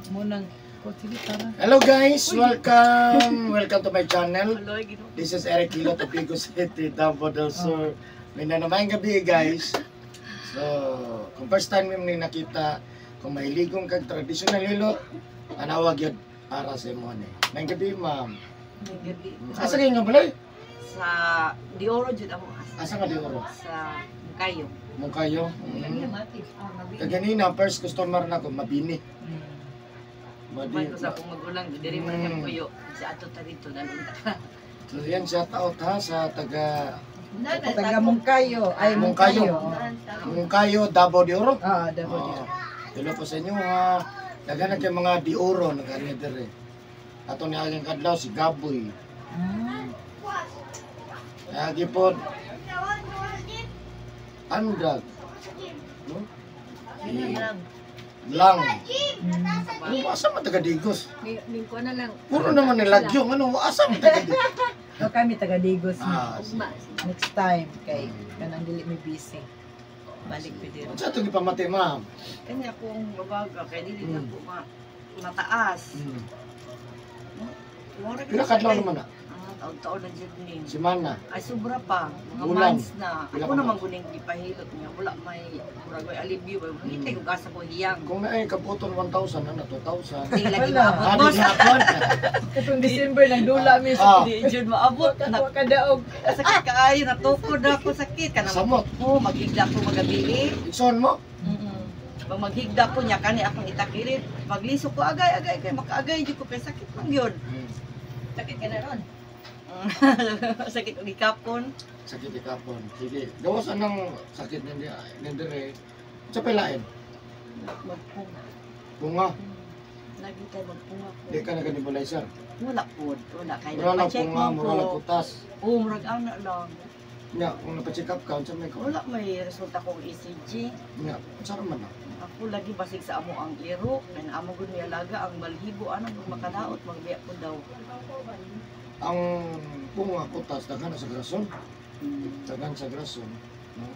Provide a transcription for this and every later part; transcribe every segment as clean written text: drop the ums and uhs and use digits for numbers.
Munang ko sige tara. Hello guys, welcome. Welcome to my channel. Tuloy, Ginoo. This is Eric Hilot of Pico City, Davao del Sur. May nanamaing gabi, guys. So, kung first time mo ni nakita, kung mahiligong kag traditional hilot, anawag yun para sa imo ni. May gabi, ma'am. May gabi. Asa kayo nga balay? Sa Dioro jud ako asa. Asa nga Dioro? Sa Kayo. Mong kayo? Kaganina, first customer na ko, mabini. Mabay ko sa akong magulang diri man kay kuyo. Sa ato ta dito dalon ta. So yan, shout out ha sa taga Taga Mungkayo. Ay, Mungkayo. Mungkayo. Mungkayo, Davao de Oro. Ah, Davao de Oo. Oro. Hello po sa inyo ha. Daghan na kay mga di oro nagani diri. Ato ni aking kadlaw si Gaboy. Lagi po Andrag. No? Si Lang. Ano, asa man taga Digos? Ning ko na lang. Puro naman nilagyo. Ano, asa man taga Digos? O kami taga Digos na. Ah, Ugma. Next time kay kanang dili mi busy. Balik mi diri. Unsa itong ipamati, ma'am? Kanya akong babaga kay dili na ko ma mataas. Mura Pila kadlaw naman na? Ah, taon-taon na jud ni. Simana. Ay, sobra pa. Mga Bulan. months na. Pila Ako ka naman months? guning gipahilot niya. Wala may murag way alibyo ba. Mangitay ko gasa ko hiyang. Kung naay kaputon 1,000, ano, 2,000. Di lagi Wala. maabot, Ah, di boss. gihapon. Katong December nang dula mi Ah. Di jud maabot. Na, Wa kadaog. sakit kaayo, natukod ako sakit kana. Samot. Oh, maghigda ko magabi. Igsoon mo? Pag maghigda ko niya kani akong itakilit. Pagliso ko agay agay kay makaagay jud ko kay sakit man gyud. Sakit ka na ron. Sakit og gikapon. Sakit ikapon. Sige. Gawas anang sakit nindi nindire. Sa pilain. Magpunga. Bunga, Lagi tayo magpunga ko. di ka na nebulizer. Wala po. Wala kay Mura lang pa-check punga, man mura lang ko. putas. Oo, murag ana lang. Nya, kung napa-check up ka, unsa may ko? Wala may resulta kong ECG. Nya, unsa ra man na? Ako lagi basig sa amo ang iro. Kay amo gud niya alaga ang balhibo ana pag makadaot magbiya ko daw. Ang punga putas daghan na sa grason. Daghan sa grason, no?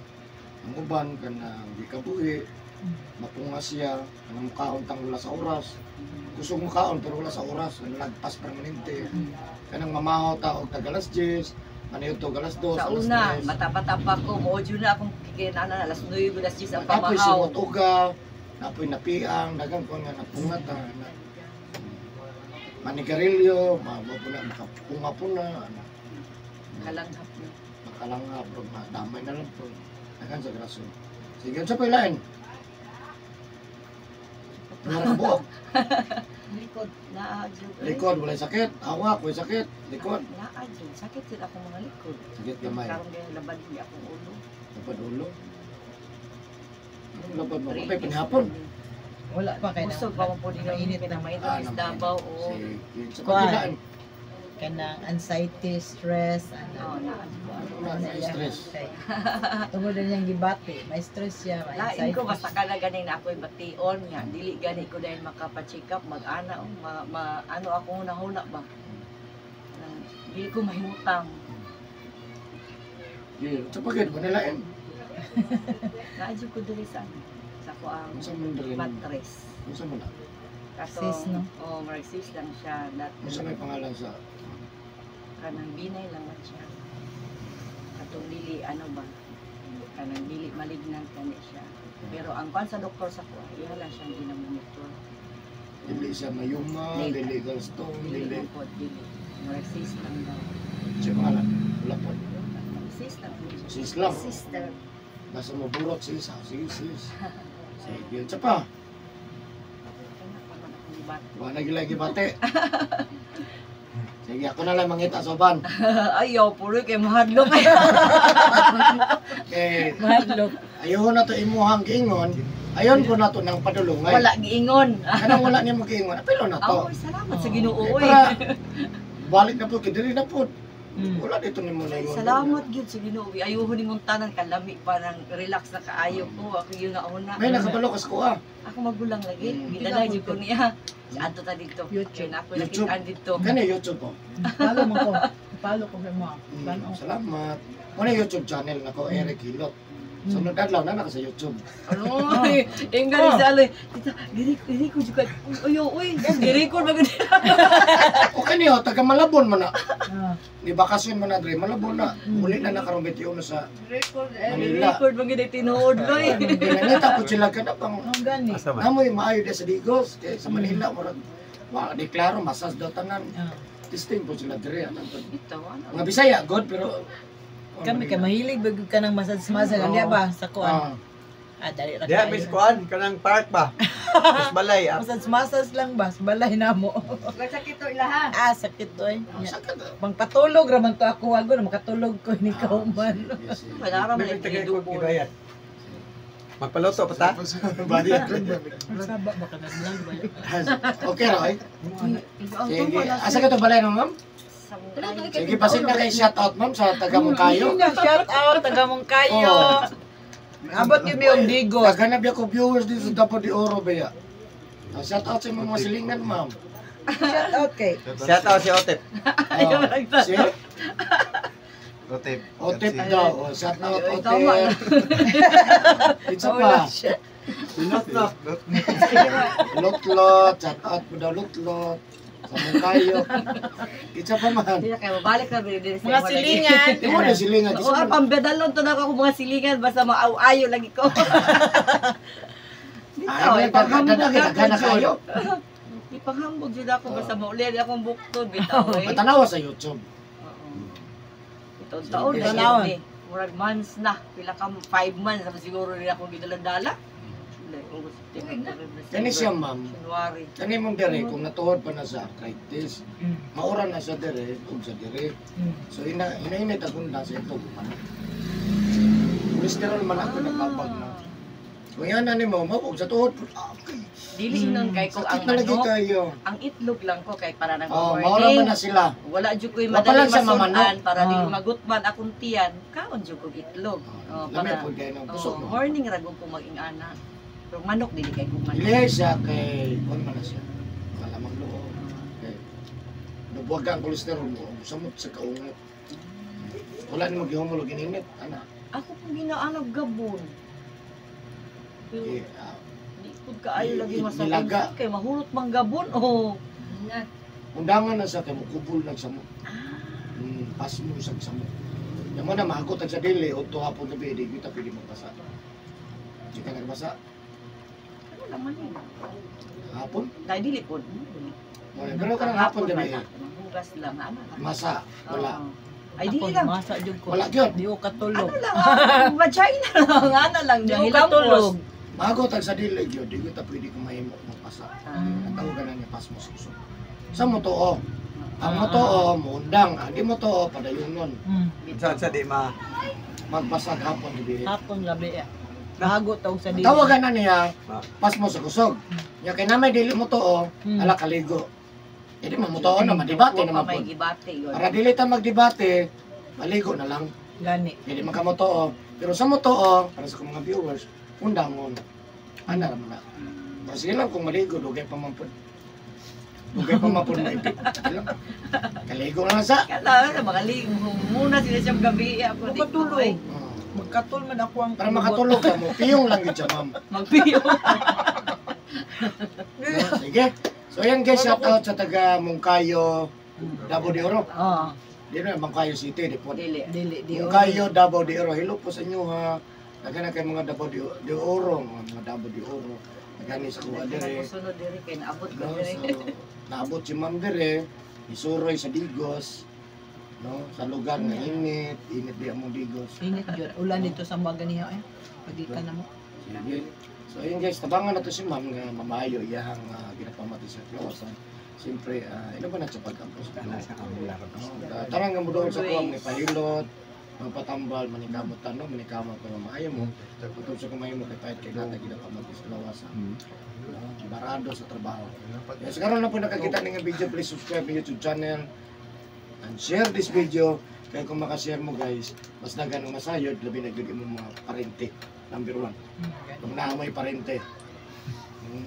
Ang uban kanang di kabuhi, mapunga siya, kanang mukaon tang wala sa oras. Kusog mukaon pero wala sa oras, kanang lagpas permanente. Kanang mamahaw ta og tag alas 10, manayod to alas 2, Sa alas una, 3. bata-bata pa ko, moodyo na akong kikinana alas 9, alas 10 ang Napoy pamahaw. simot uga, napoy napiang, dagan ko nga napungata. Na, manigarilyo, ma po na, makapunga po na, ano, Kalanghap na. makalanga, bro, madamay na lang po. Dagan sa graso. Sige, sa pilain. Wala ka buok. Likod, naa jud. Likod, walay sakit. Hawak, walay sakit. Likod. Naa jud. Sakit jud akong mga likod. Sakit gamay. Karon gay labad ni akong ulo. Labad ulo. Anong labad mo? Kapay panihapon. Wala pa kay Busog pa mo po din Mainit na. mainit Ah, is namainit. Davao o. Sige, sa Kuan. pagkilaan. Kanang anxiety, stress, Oo, ano. naa jud ko. Ano na, stress. Kay, tungod na niyang gibati, may stress siya, may Lain anxiety. ko basta kada gani na ako'y bation nga dili gani ko dahil makapa-check up mag-ana oh, ma ano ako huna-huna ba. Nang dili ko mahimutang. Sige, sa pagkid, manilain. Naa jud ko diri sa ano, sa ko ang Unsa man dali? mattress. Unsa man na? Katong, Sis, no? Oh, murag sis lang siya. Dat, Unsa may pangalan sa kanang binay lang man siya. Katong dili ano ba? Kanang dili malignant kani siya. Pero ang kwan sa doktor sa kuha, iya lang siyang ginamonitor. Dili siya mayuma, Dili. dili gallstone, Dili dili. man po, dili. Murag sis lang daw. Siya pangalan? Wala po. Sis lang po siya. Sis lang. Sister. Nasa maburot sis. Ah, sige, sis. Sige, unsa pa? Kana pa man akong gibati. Wala na gilay gibate. Sige, ako na lang mangita sa uban. Ayaw, puro kay mahadlok. Kay Mahadlok. ayaw na to imuhang giingon, ayon ko na to ng padulungay. Wala giingon. Kanang wala nimo giingon, apilo na to. Aw, salamat sa Ginoo Kay oy. para balik na po, kay dili na po. Wala dito nimo na ingon. Salamat gyud sa Ginoo. Ayuho nimong tanan kalami pa nang relax na kaayo ko. Ako yun na una. May nakabalo kas ko ah. Ako magulang lagi. Gidala jud ko niya. Sa adto ta dito. YouTube. Kay na ako YouTube. nakitaan dito. Kani YouTube po. Follow mo ko. Follow ko kay mo. Salamat. Muna YouTube channel nako Eric Hilot. Sunod adlaw na naka sa YouTube. Ano? Inggan sa aloy. Tita, diri diri ko jud uy uy, diri ko magud. Okay niyo, taga Malabon man na. Ah. Ni bakasyon man na dre, Malabon na. Muli na nakaroon 21 sa Manila. Record magud ay tinuod loy. Ginanita ko sila kada pang Ang gani. Asa man? namoy maayo di sa Digos kay sa Manila murag wa di klaro masas daw tanan. Ah. Testing po sila dre anang pag- Bitaw ano. Mga Bisaya good pero Kami kay mahilig ba gyud ka ng massage-massage Oo. hindi ba sa kuan? Ah, Ah, dali ra. Diha kayo. mis kuan kanang park ba? Mas balay ah. Massage-massage lang ba sa balay namo. Sakit to ilaha. Ah, sakit oy. ah, sakit. Pangpatulog ra man to ako ago na makatulog ko ni kauman. Sige, sige. Wala ra man May ay tagay ko gidubol. gibayad. Magpaluto pa ta? Saba ba ka nag-vlog ba? Okay ra oy. Sige. Asa ka to balay no ma'am? Sige, basin na kay shout out ma'am sa taga Moncayo. Shout out taga Moncayo. Abot gyud mi og Digos. Naghanap ko viewers dito sa Davao de Oro ba. Ah, shout out sa imong mga silingan ma'am. Shout out kay. Shout out si Otep. Ah, si Otep. Otep daw. Oh, shout out Ay, tama. Otep. Isa pa. Lot Lotlot, shout out po daw Lotlot. Sa Moncayo. Isa pa man. Hindi na kayo mabalik na diri sa Mga imo lagi. silingan. Di mo na silingan. Oo, ah, pambedalon to na ako mga silingan basta maaw-ayo lagi ko. Bitaw, Ay, ipanghambog daghan na ako kayo. jud. Ipanghambog jud ako basta mauli akong buktod bitaw eh. Matanawa sa YouTube. Oo. Ito taon na Tanawan. yun eh. Murag months na. Pila ka 5 months na siguro rin akong gidala-dala. July, August, September, October, December, Kani siya ma'am. January. Kani mong dere kung natuhod pa na sa arthritis, maura na sa dere ug sa dere. So ina inainit akong sa ito man. Cholesterol man ako nagpapag na. Kung yan na nimo, mo og sa tuhod, ah, okay. Dili nun kay ko ang Sakit na lagi manok. kayo. Ang itlog lang ko kay para nang Oh, maura man morning. na sila. Wala jud ko'y Wala madali lang sa mamanok. masunan para dili Ah. magutman akong tiyan. Kaon jud kog itlog. Oh, Lami para po kayo ng busog oh, mo. morning ra gud ko mag-ingana. Pero manok dili kay kog manok. Ilahay siya kay kuan man na siya. Malamang loob. Kay nabuwag ang kolesterol mo, samot sa kaungot. Wala ni maghihumol og ininit, ana. Ako pong ginaanag gabon. Pero Eh, ah, di pud kaayo lagi masakit Nilaga. kay mahulot mang gabon oh. Undangan na sa kay mukubol nag samot. Pasmo sa samot. Yang mo na mahagot ang sa dili o to hapon gabi di kita pwede magbasa. Di ka nagbasa Ano lang man yun. hapon. Dahil dili pod. Wala, pero kanang hapon gabi wala. Manghugas lang ano. masa wala. Oo. Ay dili lang. Masa jud ko. Wala gyud. Di ko katulog. Ano lang, ah, vagina lang, ano lang, Di ko hilambos. katulog. Mahagot ang sa dili gyud di kita pwede kumahimo magbasa. Ah. Ang tawag na niya pasmo sa usok. Sa mo tuo. Ang mo tuo muundang, ang di mo tuo padayunon. Sa sa di ma. Magbasa hapon gabi. Hapon gabi eh. Mahagot og sa dili. Tawagan na niya Ah. pasmo sa kusog. Nya kay namay dili mo tuo, ala kaligo. Hindi mo tuo na madebate Wa naman pa may po. gibate yun. Para dili ta magdebate, maligo na lang. Gani. Dili man ka motoo. Pero sa motoo, para sa akong mga viewers, undangon. Ana ra man na. O sige lang kung maligo, dugay pa man pud. Dugay pa man pud maipit. Sige lang. Kaligo na lang sa. Kala, mga muna sila siyang gabi. Ako Di di ko katulog. eh. Oh. Magkatul man ako ang Para makatulog ka mo, piyong lang yun siya, ma'am. Magpiyo. No, sige. So ayan guys, shout out sa taga Moncayo, Davao de Oro. Oo. Di na Moncayo City, di po. Dili. Dili di. Moncayo, Davao de Oro. Hello po sa inyo ha. Daghan na kay mga Davao de Oro, mga Davao de Oro. Daghan ni sa kuha dere. Sunod diri kay naabot ko No, diri. so, naabot si Ma'am dere, isuroy sa Digos, no, sa lugar nga init, init di among Digos. Init jud. Ulan dito sa mga ganiha eh. Pagita na mo. Sige. So ayun guys, tabangan na to si Ma'am nga mamayo iyahang ginapamati sa kawasan. Siyempre, ino ba na sa pag-ampos? Kana sa kamula No, tarang nga mo doon sa kuwang ni pahilot, magpatambal, manikamot tanong, manikamot ko nga maayo mo. Pagkatapos sa kumayo mo kay pahit kay nata ginapamati sa kawasan. No, barado sa trabaho. Yes, karon na po nakakita ng video, please subscribe my YouTube channel and share this video. Kaya kung makashare mo guys, mas daghan ang masayod, labi na gyud imong mga parente. Number one. Kung naamoy parente. Kung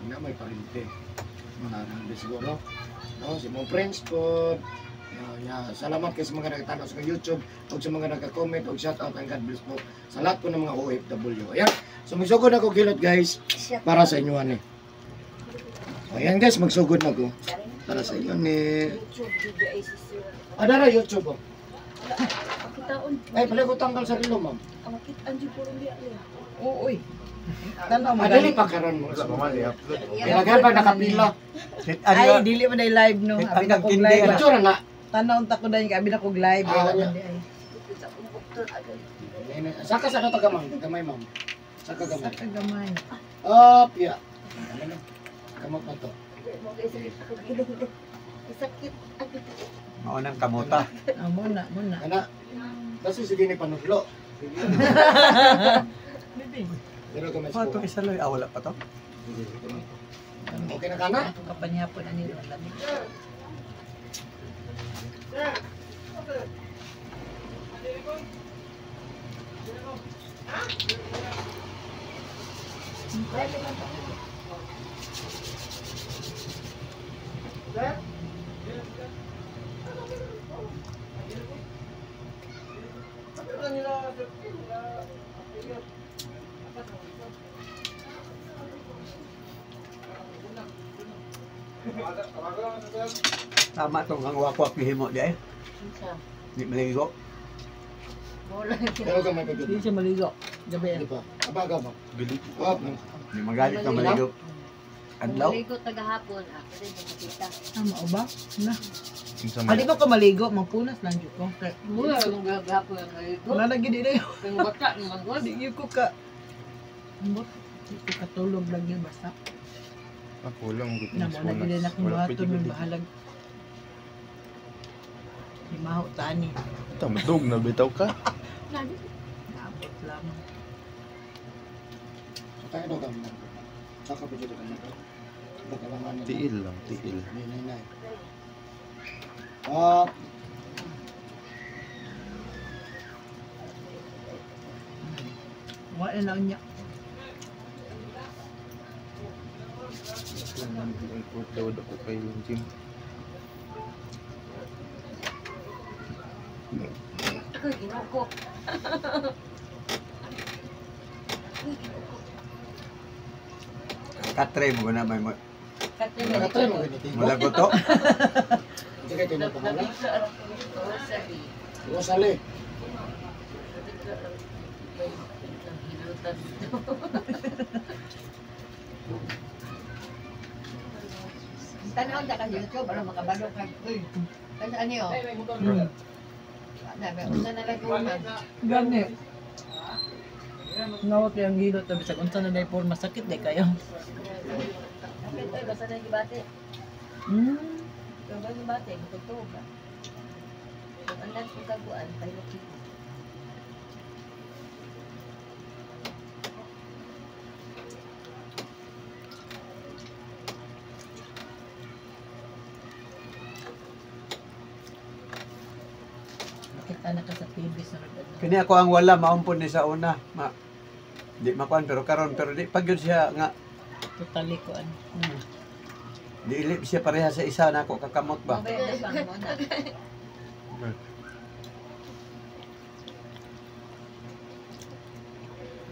naamoy parente. Mga siguro. No, si mong friends po. Yeah, salamat kay sa mga nagtanaw sa YouTube ug sa mga nagka-comment ug shout out and God bless po sa lahat po ng mga OFW. Ayan. So magsugod ako gilot guys para sa inyo ani. Ayan guys, magsugod na ko para sa inyo ni. Adara YouTube. Oh. Ay, pala ko tanggal sa relo, ma'am. Oo, uy. Tanaw mo. Adali pa karon mo. Wala pa man i-upload. Kailangan pa nakapila. Ay, dili man ay live no. Abi na kog live. Picture na. Tanaw ta ko dahil abi na kog live. Ah, Saka sa kato gamay, gamay ma'am. Saka gamay. Saka gamay. Up, ya. Kamot na to. Sakit. Maunang kamuta. Ah, muna, muna. Ana. Basta sige ni panudlo. Pero gamay Pa to isa loy, ah, wala pa to. Okay na kana? Ako kapanyapon ani ro lamig. Tama tong ang wakwak ni himo di ay. Di maligo. Pero gamay pa Hindi siya maligo. Gabi. Di pa. Abaga ba? Bili. Up. Di magalit ka maligo. Adlaw. Maligo tagahapon. Ako rin makita. Tama o ba? Na. Kinsa Ah, man. di ba ko maligo? Magpunas lang jud ko. Mura yung gagahapon ang maligo. Wala lagi di na yun. Yung bata naman ko. Di yun ko ka... Ambot. Di ko katulog lagi basta. Ako lang gud. Na mo na gid na akong buhaton nun bahalag. Limaho tani. Tamatog na bitaw ka. Naabot lamang. Tayo daw gamay. Saka pa dito gamay. Baka lang ano. Tiil lang, tiil. Nay, nay, nay. Up. Wala na niya. Report daw ako kay Jim. Ako ginoo. Katre mo na may mo. Nakatry mo ganito. Mula goto. Hindi kayo tinapangalan. Rosale. Tanaw ta ka YouTube aron makabalo ka. Uy. Kasi ano yun? Unsa na lang man. Gani. Nawat yung gilot tabi sa unsa na day porma sakit day kayo. Kapit oy basta na gibati. Basta gibati tugtog ka. Kung anlan ko kaguan pahilok. Kita na ka sa TV sa nag. Kini ako ang wala maumpon ni sa una. Ma di makuan pero karon pero di pag yun siya nga Totally ko ano. di ilip siya pareha sa isa na ako kakamot ba.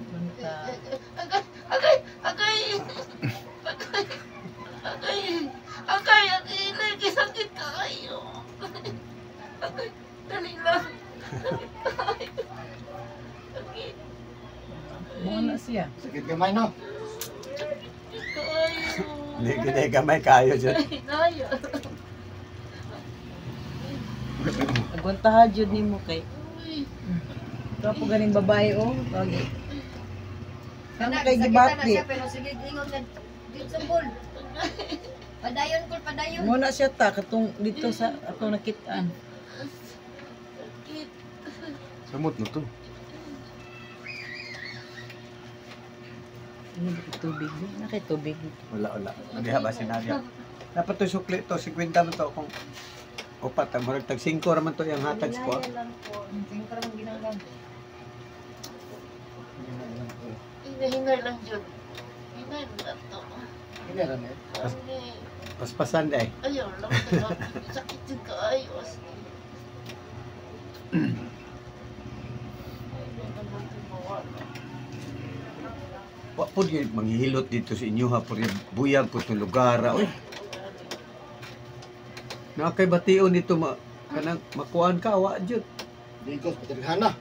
Punta. Agay! Agay! Agay! Agay! Agay! Ang ilay! Sakit kayo! Agay! Dali lang! Sakit kayo! Sakit Muna siya. Sakit gamay no. kayo! Di gid gamay kayo jud. Ay, nayo! Agwantaha jud nimo kay. Uy! Kapo ganing babae oh. Lagi. Sama kay Sakit na gibati. siya pero sige ingon na dito sa pool. Padayon kol padayon. Muna siya ta katong dito sa atong nakitaan. Sakit! Samot na to. Ano ba tubig? Na kay tubig. Wala wala. Diha ba sinabi? Dapat to sukli to 50 man to kung upat ang murag tag 5 ra man to yang hatag sa ko. Singko ra man ginanggang. Hinahinay lang yun. Hinay lang to. Hindi ra ni. Paspasan day. Ayaw lang. Sakit yung kaayo. Wa po gyud manghihilot dito sa inyo ha, puri buyag po itong lugar. Oy. Na kay bation dito ma kanang makuan ka wa jud. Digos patirghana.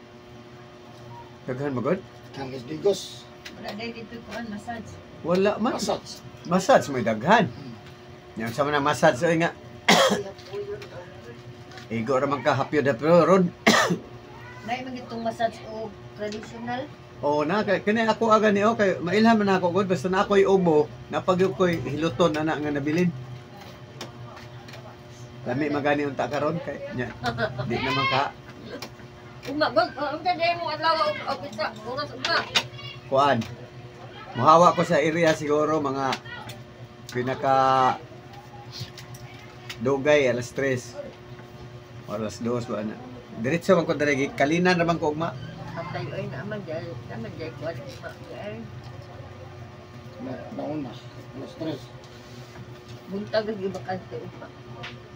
Daghan magod? Kangis digos. Wala dahil dito kuan massage. Wala man. Massage. Massage may daghan. Yang sa mga massage ay nga. Igo ra man ka hapyo da pero ron. Nay man gitong massage o traditional. Oo na kay kani ako aga ni okay mailhan man ako gud basta na ako'y ubo napagyud ko'y hiluton ana nga nabilin. Lami magani unta karon kay nya di naman ka Ugma bag unsa day mo adlaw og isa oras ugma. kuan. Muhawa ko sa area siguro mga pinaka dugay alas 3 o alas 2 ba na. Diretso man ko diri kalinan ra man ko ugma. Patay oy na man jay, naman jay kuan ugma. Ay Na nauna. Alas 3. buntag lagi bakante ugma.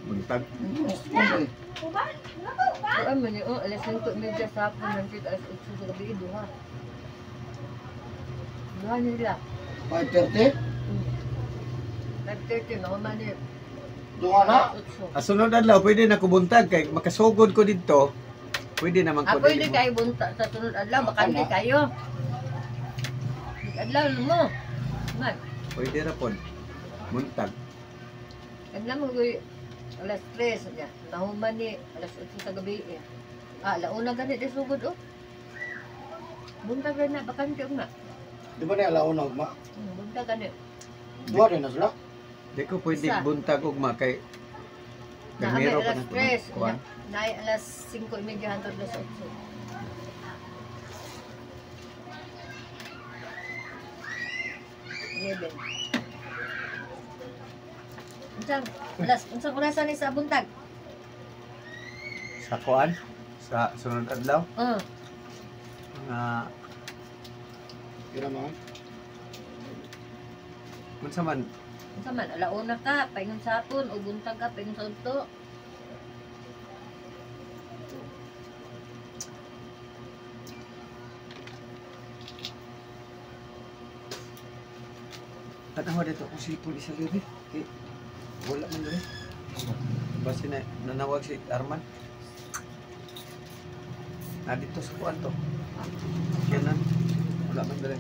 Buntag. Kuan man ni oh alas 5:30 sa hapon nandito alas 8 sa gabi duha. Duha nila. 5:30. 5:30 mahuman ni. Duha na. 8. Asunod adlaw pwede na ko buntag kay makasugod ko didto. Pwede naman ko Ah, pwede kayo bunta sa sunod adlaw, bakante kayo. Adlaw mo. Man, Pwede ra pod. Buntag. adlaw mo goy alas 3 niya. Mahuman ni alas 8 sa gabi eh. Ah, launa gani di sugod oh. Buntag na bakante ugma. Di ba na alauna ugma? Buntag gani. Duha rin na sila. Di ko pwede Isa. buntag ugma kay Na Primero alas pa na 3. kuan. Naay alas 5:30 hangtod alas 8. 11. Unsang alas unsang orasan ni sa buntag? Sa kuan sa sunod adlaw mga Pila man? unsa man Unsa man alauna ka, paingon sa hapon o buntag ka paingon sa udto. Tanawa dito akong cellphone isa diri. Eh, wala man diri. Basta na nanawag si Arman. Na dito sa kuan to. Kenan. Wala man diri.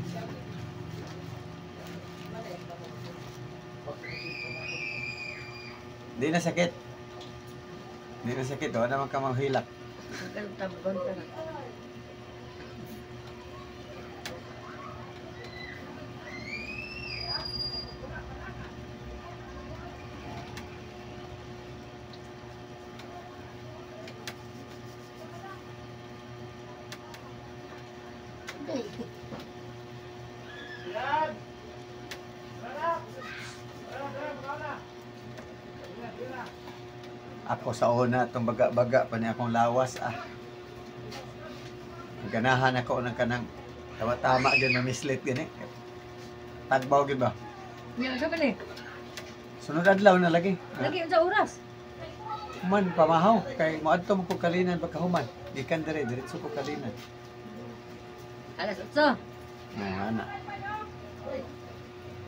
Di na sakit. Di na sakit. Wala naman ka manghilak. Ako sa una, itong baga-baga pa niya akong lawas ah. Ganahan ako ng kanang tama-tama gyud na mislit gani. Tagbaw gyud ba? Nya sa man eh. Sunod adlaw na lagi. Lagi unsa oras? Human pamahaw kay moadto mo ko kalinan pagkahuman. Gikan dire diretso ko kalinan. Alas 8. Ay, ana.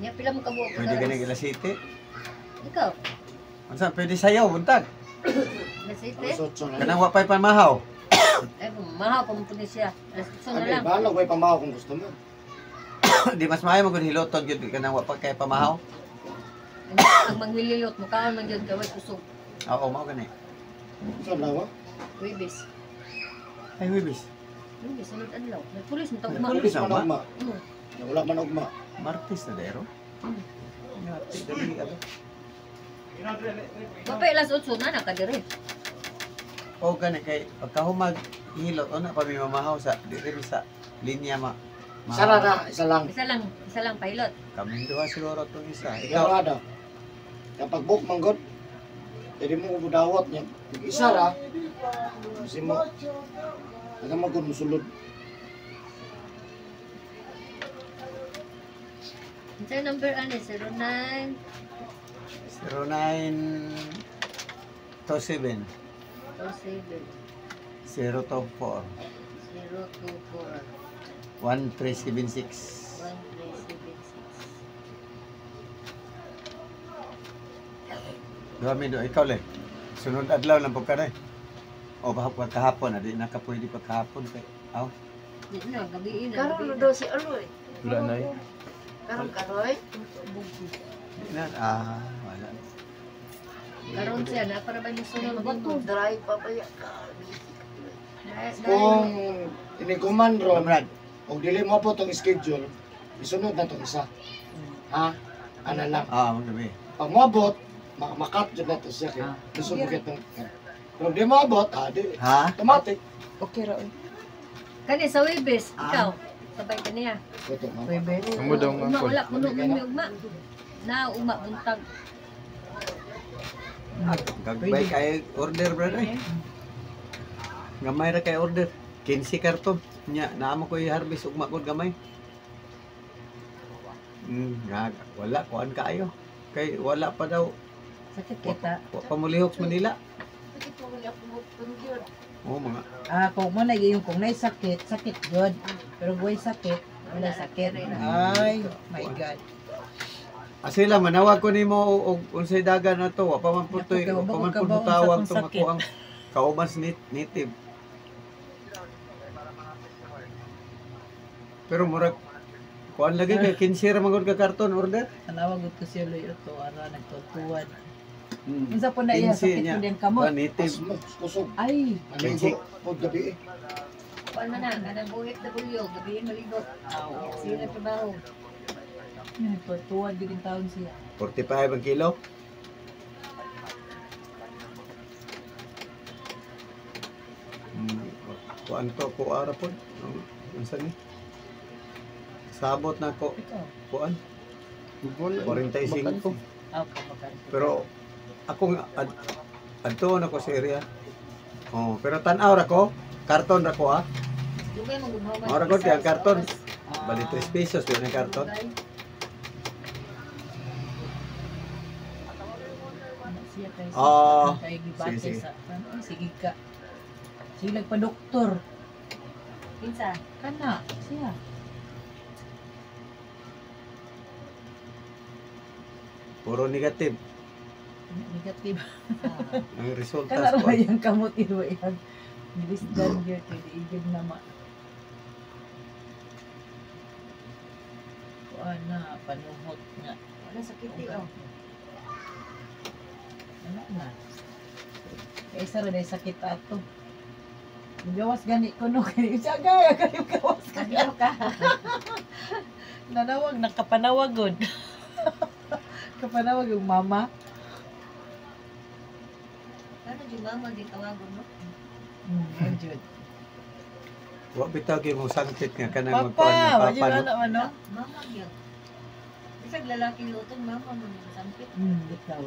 Nya pila mo kabuok? Pwede gani alas 7. Ikaw. Unsa pwede sayaw buntag? Alas 7. Alas 8 na. Kanang wa pay pamahaw. Ay, mahaw pa mo pud siya. Alas 8 na lang. Bahala ko pamahaw kung gusto mo. Di mas maayo mo hiloton gyud kanang wa pa kay pamahaw. Ang manghililot mo kaon man gyud kay kusog. Oo, mao gani. Sa adlaw? Huwebes. Ay, Huwebes. Huwebes sunod adlaw. May pulis mo tag Pulis man na ugma. Wala man ugma. Martes na dero. Yati dali ato. Mapay alas 8 na nakadire. O gani kay pagkahumag hilot una pa mi mamahaw sa diri mi sa linya ma. Isa na, isa lang. Isa lang pilot. Kaming duha siguro tong isa. Ikaw Ikaw ada. Kapag book man god, pwede mo dawat niya. Pag isa ra, kasi mo, ano mo gud musulod. Unsa number ani? 09 0927 27 024 024 1376. 1376. Duha mi do ikaw le. Sunod adlaw lang pud ka re. O ba kahapon na di na ka pwede pa kahapon kay. Aw. Di na, gabi na. Karon Gabi na na. daw si Aloy. Wala na eh. Karon karoy. Di na wala. Karon siya na para ba yung sunod Bato drive pa ba ya ka. Kung iniguman ron, Comrade, og dili mo po tong schedule, isunod na tong isa. Ha? Ana lang. Magabi. Pag moabot, makat jud na to siya kay. Gusto mo kitong. Pero di moabot, di Ha? automatic. Okay ra oy. Kani sa Webes, ikaw. Sabay ka niya. Ito, ma'am. Webes. Amo daw nga Ugma, call. wala puno man mi ugma. Na ugma buntag. Gagbay kay order brother. Eh. Gamay ra kay order. 15 karton. Nya naamo ko i-harvest ugma gud gamay. Wala kuan kaayo. Kay wala pa daw Sakit kita. wa pa mulihok sa Manila. Sakit mo niya yun. Oh mga Kung mo na yung kung nay sakit, sakit good. Pero buhay sakit, wala sakit. Ay, my God. Asila manawag ko nimo og unsay dagan na to, wa pa man pud toy, Naku, wa pa man kabaw pud sa mutawag akong tong sakit. ako ang kauban sa native. Pero murag kuan lagi kay 15 ra man gud ka karton order. Tanawag gud ko siya loy ato ara nagtutuan. Unsa po na iya 15 sakit niya. po din kamot. Kuan native. Asmo, kusog. Ay, Maligo, pod gabi eh. Kuan man na, kanang OFW, gabi maligo. Sige na trabaho. Nagtutuan gud in taon siya. 45 ang kilo. Kuan to ko ara pod. Unsa ni? Sabot na ko Ikaw. kuan Wala. 45. Ah, kabakan. Pero ako nga adto na ko sa area. Oh, pero tan-aw ra ko, karton ra ko ah. Dugay mo gud Mao ra gud kay ang karton. Bali 3 pesos di na karton. Siya kay kay gibate sige, sige. sa ano, sige ka. Sige nagpa-doktor. Kinsa? Kana siya. Puro negative Negative. ang resulta Kana sa ra kuan. yung kamot iro iyang gilisdan gyud kay diigid na ma. Kuan na panuhot nga. Wala sakit di oh. Wala na. Kay isa ra day sakit ato. Gawas gani ko no kay isa gaya kayo gawas ka. Kaniyo ka. Nanawag nakapanawag gud. Kapanawag yung mama. Ano jud mama di tawagon no? Jud. Wa bitaw kay mo sangkit nga kanang Papa, magkuan ng wa jud papa no. ano ano. Mama gyud. Bisag lalaki luton mama mo sampit. Bitaw.